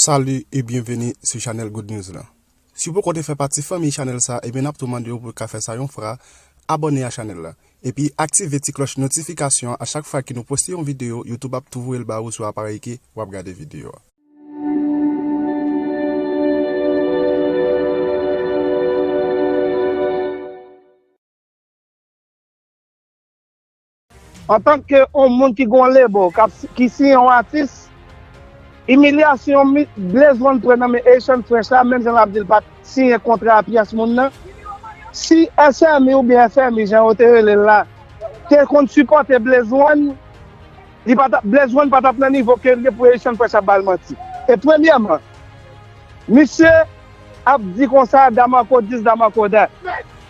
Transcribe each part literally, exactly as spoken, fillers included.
Salut et bienvenue sur Channel Good News la. Si w poko te fè pati fanmi chanèl sa, ebyen n ap tou mande w pou w ka fè sa yon fwa, abòne a chanèl la. Epi aktive ti klòch notifikasyon an, a chak fwa ke nou poste yon videyo, YouTube ap tou voye l ba ou sou aparèy ke w ap gade videyo a. Antanke yon moun ki gen yon lebo, k ap, ki siyen yon atis, imilyasyon Blaze One pran nan men Haitian Fresh la, menm jan l ap di l pa t siyen kontra a pyès moun nan. Si S M I oubyen F M I, jan yo te rele l la, te konn sipòte Blaze One, li pa t ap, Blaze One pa t ap nan nivo ke l ye pou Haitian Fresh ap ba l manti. E premyèman, misye ap di konsa, Damarco this, Damarco that.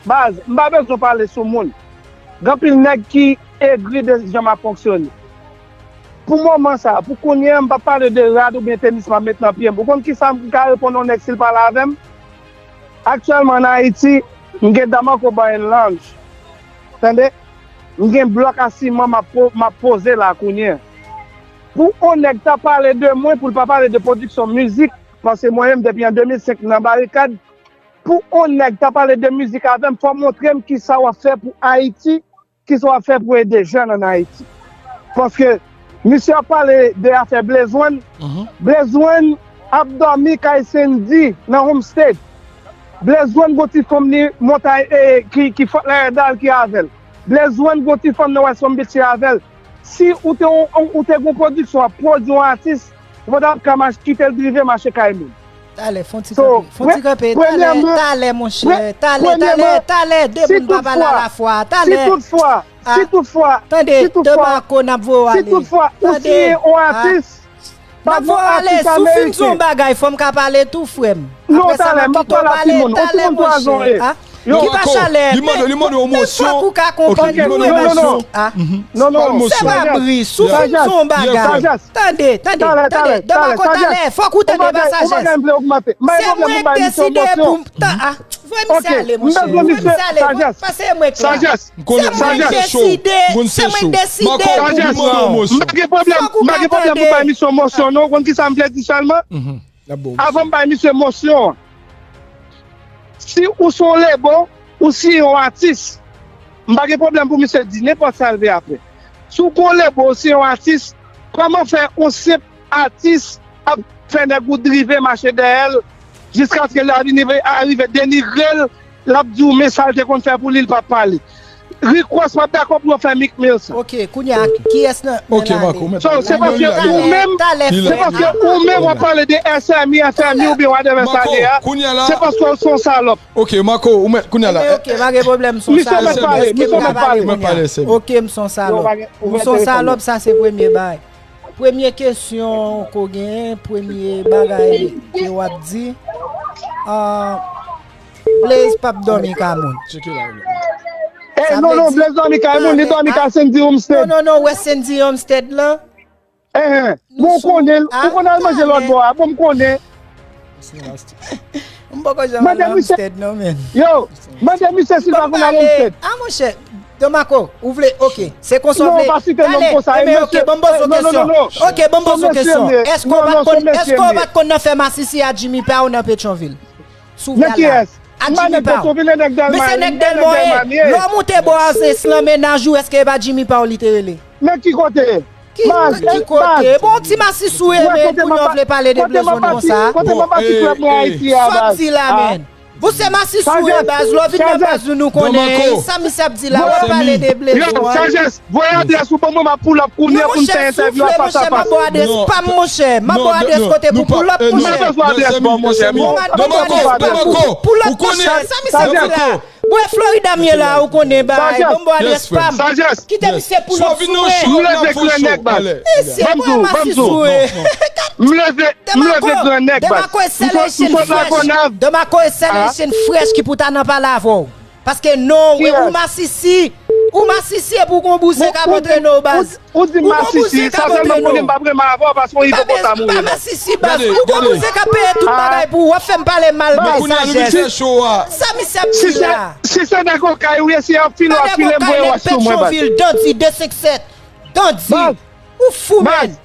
Baz, m pa bezwen pale sou moun. Gen anpil nèg ki egri de jan m ap fonksyone. Pou moman sa, pou kounye a, m p ap pale de rad oubyen tenis m ap met nan pye m. Ou konn kisa m ka reponn yon nèg si l pale avè m? Aktyèlman ann Ayiti, m gen Damarco Bar and Lounge. Tande? M gen blòk a siman m ap po-, m ap poze la kounye a. Pou yon nèg ta pale de mwen, pou l pa pale de pwodiksyon mizik, paske mwen menm depi an de mil senk m nan barikad, pou yon nèg ta pale de mizik avè m, fò w montre m kisa w ap fè pou Ayiti, kisa w ap fè pou ede jèn ann Ayiti. Paske misye ap pale de afè Blaze One. Blaze One ap dòmi kay Sendy nan Homestead. Blaze One gon ti fanm li montay e, ki, ki Fort Lauderdale ki avè l. Blaze One gon ti fanm nan West Palm Beach ki avè l. Si ou te, ou, ou te gon pwodiksyon, w ap pwodui yon atis, ou pa t ap ka mach-, kite l drive mache kay moun. Talè, fè yon ti kanpe. Fè yon ti kanpe. Talè, talè, monchè. Talè, talè, talè. De moun pa pale alafwa. Talè. Si toutfwa, si toutfwa, si toutfwa, Damarco, n ap voye w ale. Si toutfwa, ou siyen yon atis, n ap voye w ale. Si w fin di yon bagay, fò m ka pale tou, frè m. Non, talè, m p ap pale a timoun. Yon timoun twa zan e. Ki pa chalè, men fòk ou ka konprann mwen, non, non, non. Non, non, se pa bri, si w fin di yon bagay. Tande, tande, tande, Damarco, talè, fòk ou tande pa sajès. Se mwen k deside pou m, voye misye ale, monchè, voye misye ale, paske se mwen k la. Se mwen k deside, se mwen k deside pou m pran. M pa gen pwoblèm, m pa gen pwoblèm pou bay misye yon mosyon, non, ou konn kisa m vle di sèlman? Avan m bay misye mosyon an, si ou se yon lebo, ou siyen yon atis, m pa gen pwoblèm pou misye di nenpòt sa l vle apre. Si w gen yon lebo, ou siyen yon atis, kòman fè yon senp atis ap fè nèg ou drive mache dèyè l jiskaske l a vin rive, a rive denigre l, l ap di w men sa l te konn fè pou li, l p ap pale. Rick Ross p ap dakò pou yo fè Meek Mill sa. Ok, kounye a, kiyès nan, nan lane? So, se paske ou menm, se paske ou menm w ap pale de S M I, F M I oubyen whatever sa l ye a, se paske w se yon salòp. Ok, Marco, ou mèt, kounye a la. Ok, pa gen pwoblèm, m se yon salòp. Misye mèt pale, misye mèt pale. Ok, m se yon salòp. M se yon salòp, sa se premye bagay. Premye kesyon ke w genyen, premye bagay ke w ap di, ah, Blaze p ap dòmi kay moun. Tcheke la, wi. Eh, non, non, Blaze dòmi kay moun, li dòmi kay Sendy Homestead. Non, non, non, ou wè Sendy Homestead lan? Eh, eh, bon, ou konnen, ou konnen al manje lòt bò a, bon, m konnen. M poko janm al Homestead non, men. Yo, mande misye si l pa konn al Homestead. Ah, monchè, Damarco, ou vle, ok, se konsa w vle. Non, pa site non konsa. Ebyen, ok, ban m poze w kesyon. Ok, ban m poze w kesyon. Èske w pa t konn, èske w pa t konn nan fè masisi a Jimmy Power nan Petyonvil? Sou vè la. A Jimmy Power. Men se nèg Dèlma w ye. Lè w moute bò a Zens lan, mennaj ou, èske e pa Jimmy Power li te rele? Nan ki kote? Ki kote? Bon, ti masisi w ye, men kounye a w vle pale de Blaze One konsa. Kote m ap pati klèb mwen Ayiti a, baz? Sa w di la, men? Bon, se masisi w ye, baz. Lè w vin nan baz nou, nou konnen sa misye ap di la, w ap pale de Blaze One. Yo, Sajès, voye adrès ou ban mwen, m ap pull up kounye a pou n fè entèvyou a fas a fas. Non, monchè, m ap ba w adrès pa m, monchè. M ap ba w adrès kote pou pull up, monchè. M pa bezwen adrès ba w, monchè. M ap ba w adrès kote pou pull up, monchè. Sa misye ap di la. Bwè Florida m ye la, ou konnen bay, ban m ba w adrès pa m. Kite misye pull up sou mwen. M leve gran nèg, baz. Mesye, bwè masisi w ye. M leve, m leve gran nèg, baz. Damarco e sèl Haitian fresh. Damarco e sèl Haitian fresh ki pou ta nan pale avè w. Paske non, ou masisi. Ou masisi epi w gon bouzen k ap antrene w, baz. Ou di m masisi, sa sèl m konnen, m p ap renmen avè w paske w ipopòtam ou ye, baz. Pa masisi, baz. Ou gon bouzen k ap peye tout bagay pou ou, w ap fè m pale mal bay Sajès. Sa misye ap di la. Si se nan kokay ou ye, si y ap file w ap file m, voye wòch sou mwen, baz. Dandi de senk sèt. Dandi. Ou fou, menn.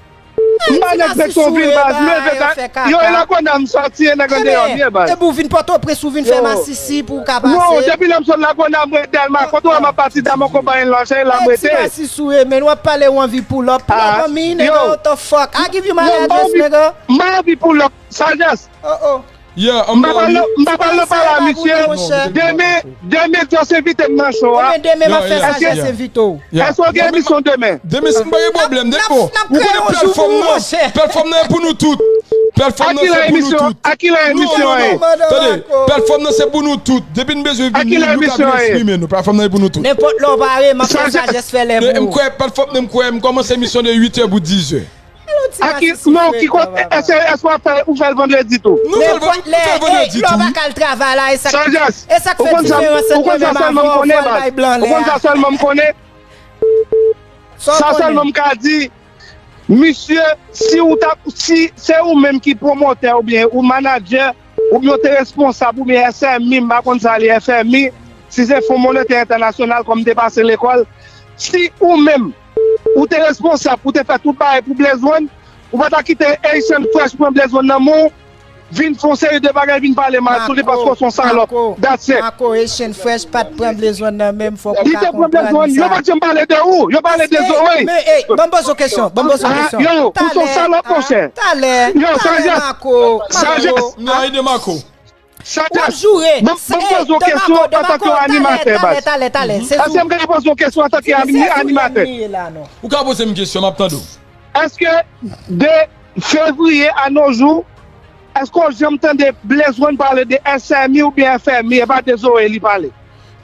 M pa nèg Petyonvil, baz. M leve ta. Yo, e Lagonav m sòti, e nèg andeyò m ye, baz. Epi w vin Pòtoprens, ou vin fè masisi pou w ka pase. Non, depi lè m sot Lagonav, mwen Dèlma, kote w wè m ap pati, Damò konpayi lòje, la m rete. Ti masisi w ye, men w ap pale, w anvi pull up. Pull up on me, nigga, what the fuck? I give you my address, nigga. M pa anvi pull up, Sajès. Oh, oh. Yeah, m pa pral nan, m pa pral nan pale a misye. Demen, demen, Joss envite m nan show a. Ebyen, demen, m ap fè Sajès envite w. Èske w gen emisyon demen? Demen, si m pa gen pwoblèm, demen. Ou konnen platfòm nan, platfòm nan e pou nou tout. Platfòm nan se pou nou tout. A kilè emisyon an ye? Tande, platfòm nan se pou nou tout. Depi n bezwen vini, nou ka vin eksprime nou. Platfòm nan e pou nou tout. Nenpòt lè w pare, m ap fè Sajès fè lè pou ou. M kwè, platfòm nan, m kwè, m kòmanse emisyon de uit è pou diz è. A ki, non, ki kote, èske, èske w ap fè, ou fè l vandredi tou? Nou fè l van-, nou fè l vandredi tou, wi. Lè w pa ka al travay la, e sa k, e sa k fè diferans ant mwen menm avè w, fò l bay blan lè a. Ou konn sa sèlman m konnen? Sa sèlman m ka di, misye, si ou ta, si se ou menm ki pwomotè oubyen ou manadjè, oubyen ou te responsab, oubyen F M I, m pa konn sa li F M I, si se Fon Monetè Entènasyonal, kòm m te pase lekòl, si ou menm, ou te responsab, ou te fè tout bagay pou Blaze One, ou pa ta kite Haitian Fresh pran Blaze One nan men w, vin fè yon seri de bagay, vin pale mal sou li paske w se yon salòp. That's it. Mako, Haitian Fresh pa t pran Blaze One nan men m, fòk ou ka konprann sa. Li te pran Blaze One, yo pa t janm pale de ou, yo pale de Zoe. Men, ey, ban m poze w kesyon, ban m poze w kesyon. Yo, ou se yon salòp, monchè. Talè, talè, talè, Mako, Mako. Mwen ap joure. Ban m poze w kesyon antanke yon animatè, baz. Èske m ka poze w kesyon antanke animatè? Ou ka poze m kesyon, m ap tande w. Èske de fevriye a nos jours, èske w janm tande Blaze One pale de S M I oubyen F M I, e pa de Zoe li pale?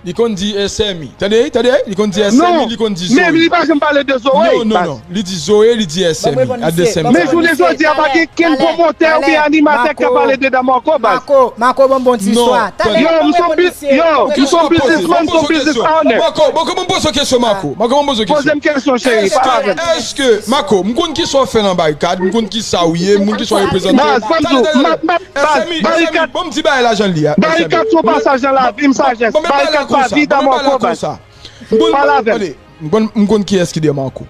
Li konn di S M I. Tande, tande, li konn di S M I, li konn di Zoe. Non, men li pa janm pale de Zoe. Non, non, non. Li di Zoe, li di S M I. At the same time. Men jounen jodi a, pa gen kenn pwomotè oubyen animatè k ap pale de Damarco, baz. Mako, Mako, ban m bon ti istwa. Yo, m se yon bi-, yo, m se yon businessman, m se yon business owner. Mako, Mako, ban m poze w kesyon, Mako. Mako, ban m poze w kesyon. Poze m kesyon, cheri, pale avè m. Èske, Mako, m konn kisa w fè nan Barikad, m konn kisa w ye, m konn kisa w reprezante. Baz, ban m di w, m ap, m ap, baz, Barikad. Ban m di bagay la jan l ye a. Barikad se yon pasaj nan lavi m, Sajès. Barikad pa vi Damarco, baz. Pale avè m. M konn, m konn kiyès ki Damarco.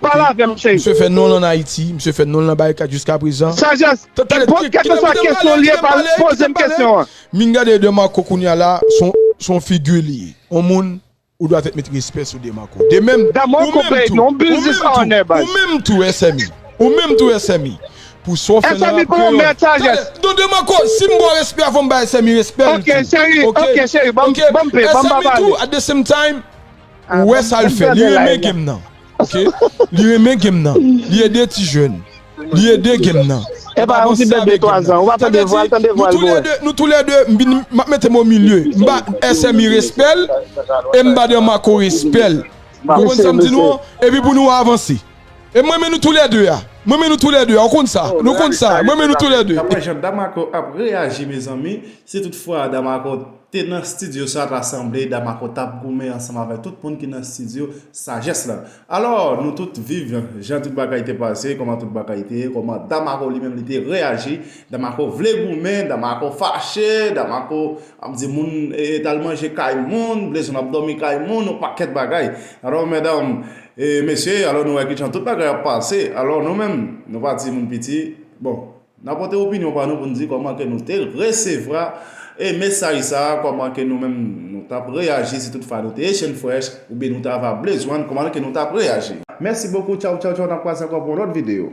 Pale avè m, cheri. Misye fè non l ann Ayiti, misye fè non l nan Barikad jiska prezan. Sajès, kèlkeswa kesyon l ye, poze m kesyon an. M vin gade Damarco kounye a la, se yon, se yon figi li ye. Yon moun, ou dwa fèt met respè sou Damarco. De menm, ou menm tou, ou menm tou, ou menm tou, S M I. Ou menm tou, S M I. Pou sa w fè nan rap kreyòl. Talè, non, Damarco, si m ba w respè a, fò m bay S M I respè l tou. Ok, cheri, ok, cheri, ban m, ban m pale. S M I tou, at the same time, ou wè sa l fè. Li renmen game nan. Ok? Li renmen game nan. Li ede ti jèn. Li ede game nan. Epa yon ti bebe twa zan. Ou pa tande vwa l, tande vwa l pou wè. Nou toulède, m ap mete m o milye. M ba S M I respè l, e m ba Damarco respè l. Ou konprann sa m di nou an? Epi pou nou avanse. E m renmen nou toulède a. M renmen nou toulède a. Ou konn sa. Nou konn sa. M renmen nou toulède. N ap wè jan Damarco ap reyaji, mezanmi. Si toutfwa Damarco te nan estidyo sa, ta sanble Damarco t ap goumen ansanm avèk tout moun ki nan estidyo Sajès la. Alò, nou tout viv jan tout bagay te pase, kòman tout bagay te ye, kòman Damarco li menm li te reyaji. Damarco vle goumen, Damarco fache, Damarco ap di moun, e, t al manje kay moun, Blaze One ap dòmi kay moun, yon pakèt bagay. Alò, medam, e, mesye, alò nou wè kijan tout bagay ap pase. Alò, nou menm, nou pa timoun piti. Bon, n ap pote opinyon pa nou pou n di kòman ke nou te resevwa, e, mesaj sa a, kòman ke nou menm nou t ap reyaji si toutfwa nou te Haitian Fresh, oubyen nou t ava Blaze One, kòman ke nou t ap reyaji. Mèsi bokou, tchaw, tchaw, tchaw, n ap kwaze ankò pou yon lòt videyo.